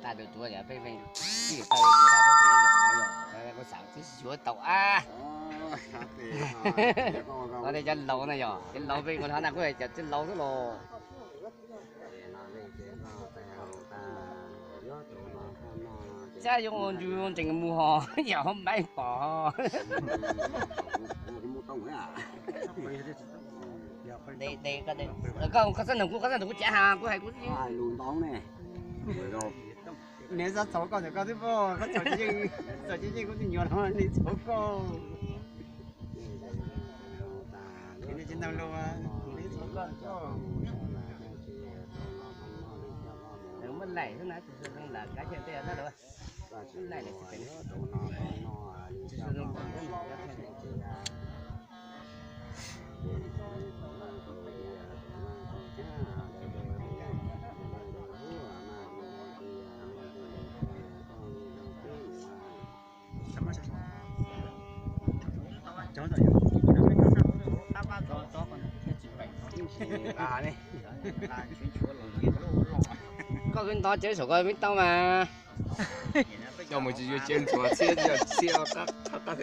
Tag tus tuav yog peb feej, tij tau tus tuav peb feej yog, kuv xav tib si yuav tau ab. Qhov tias cov laus na yog cov laus peb kuv hov na kuj cov tij laus xwb los. Xyov yuav ua ntsws ua ntsees mus hos yog hov maib pom hos. Koj txhob nug kuv, koj txhob nug kuv, kuv cav has kuv hais kuv. Nws xav txhaum koj ntawm koj twb pom, koj txhaum tsis yeej, txhaum tsis yeej kuv twb nyuam los nws txhaum koj. Nws tsis ntau lus, nws txhaum koj. Nws muaj laim xwb na, tsis tshua zoo lawm, kav tsij tej no lawm. Muaj laim lawm tsis pem. Tsis tshua zoo pem. Koj kwv ntov tsev saum koj me tau mas. Coj mus tsis yuav tsev ntxuav txhiab, txhiab qab qab.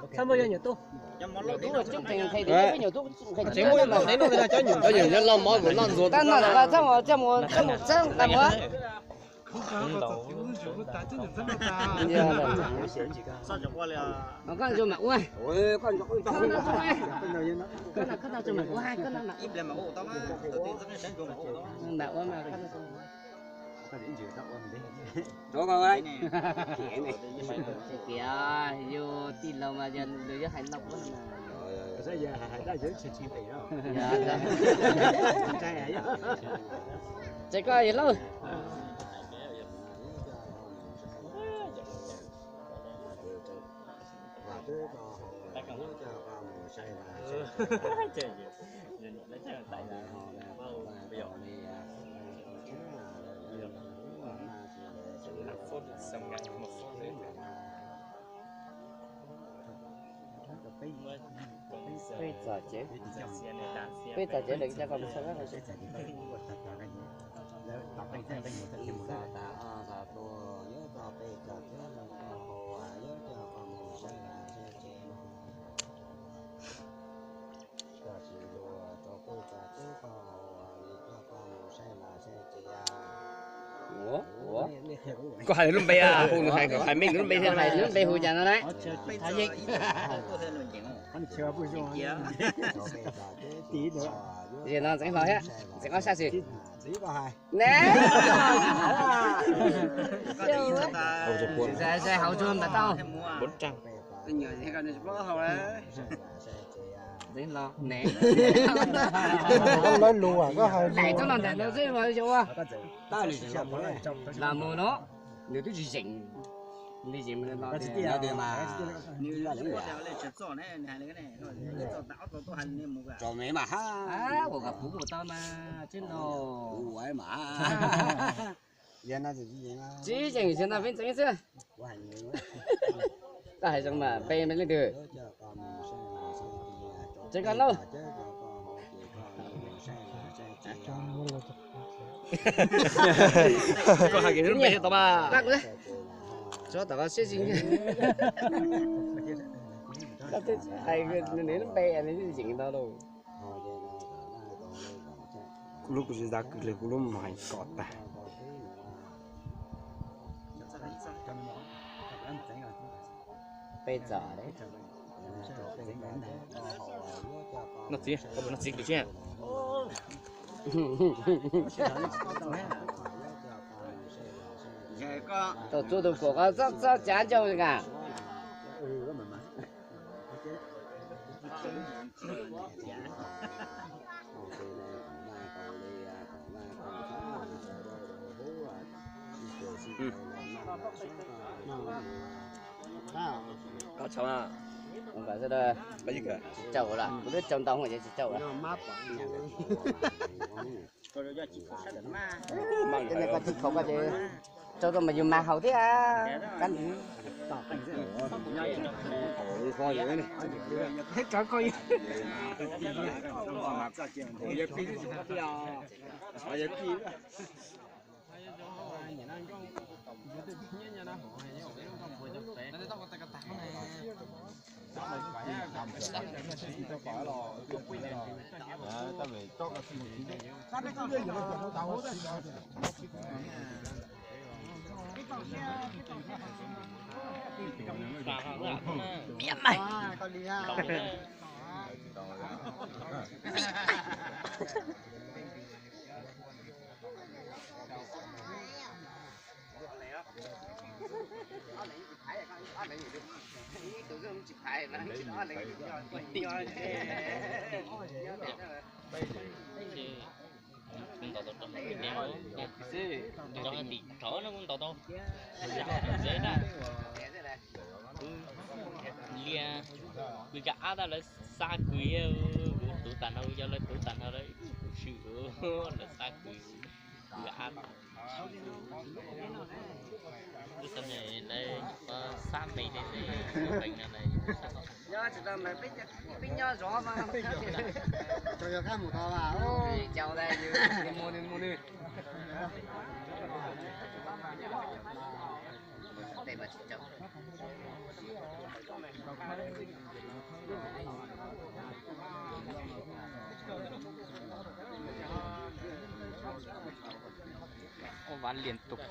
Txhob muaj nyuam tub, tseem muaj nyuam tub, tseem muaj nyuam tub, cov nyuam nyob loj mov mus noj ntxuav tau no. Txhob mus, txhob mus, txhob mus txeeb tau mus. Koj ntsuag mam ua. Koj ntsuag mam ua, koj ntsuag mam ua. Mam ua mas. Tias yus tij laug mas yog nws yuav hais no mas. Tsis koj yog lauj. Peb txom tsev, peb txom tsev lawm coj koj mus txhawb. Koj hais lub npe, hais meej lub npe thiab, hais lub npe hu cas no na. Zim no ntxeev hlo thiab, ntxeev ob sab xwb. Ne, hauv tsuag npam tau. Ntxeev hlo ne. Lub lus koj hais daim tub no ntawm no xwb mas zoo ua. Los mus no, nws twb tsis zeem, nws zeem no. Ua kom puv mus tau mas tsis no. Tsis zeem tsis no peb ntxeev xwb. Koj hais zoo mas pe me leej twg. Tsis koj lauj. Koj hais kev lub npe tau mas. Tsuav tom koj siab zis. Koj twb hais nws lub npe nws yeem tau lauj. Kuv lub kuv tsis ntav kwv li, kuv lub mus hais kom tag. Peb txom. Noj txiv, koj puas noj txiv kwv tsis? Tus txuj tus kuam koj txob txob cav ncauj li kas. Koj tsaug, tsis tsaug lawm, kuv twb tsaug ntau ces tsis tsaug lawm. Koj tsis khaum koj ces. Rau rau mas yus mas haus thiab. Kab ntawd. Kuv ntaus tau rau tim rov no kuv ntaus tau. Kuv lias, kuv cov ab tab lawv xa kuv, kuv tuv tag nrho, yog lawv tuv tag nrho lawv swm, lawv xa kuv, kuv cov ab. Lub sab ne lawv xab me tej, peev no lawv. Peb nyob zov mas, yog kab mus tod mas, caum ntag, mus nws mus nws. Ua vas liên tục.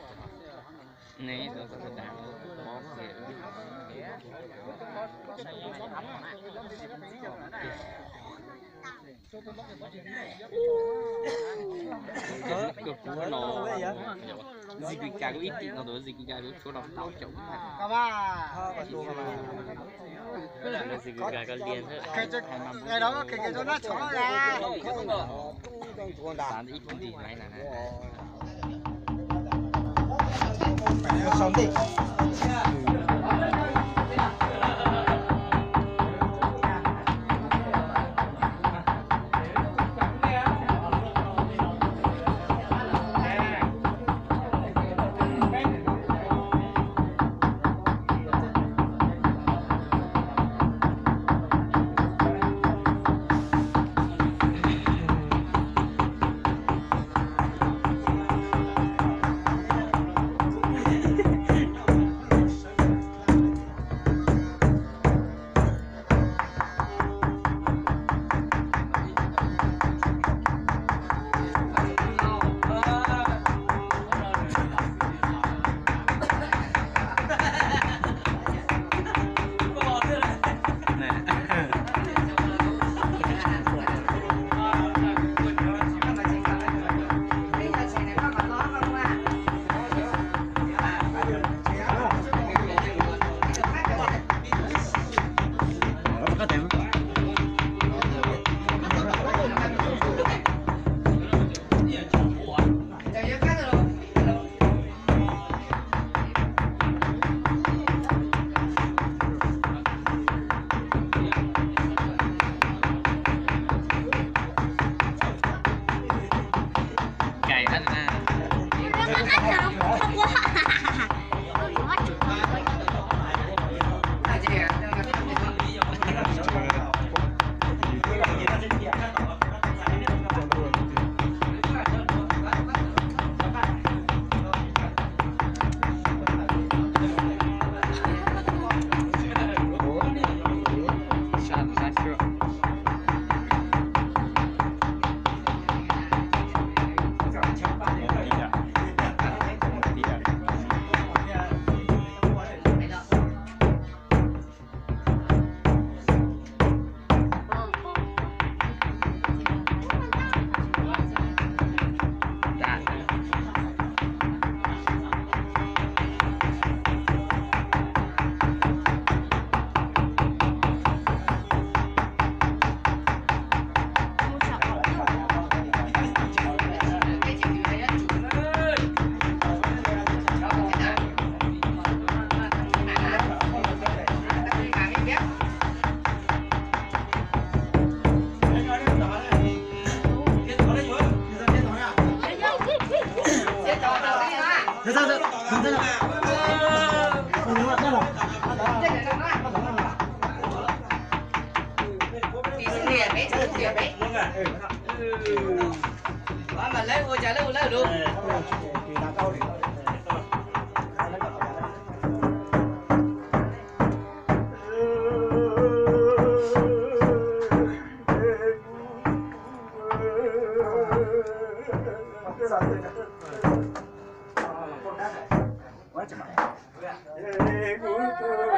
Zig Kika kuv ib tim no tus Zig Kika kuv tshuav los tau caum. Zig Kika koj lias thiab. Xav ib tug nrig maiv na. Kuv tus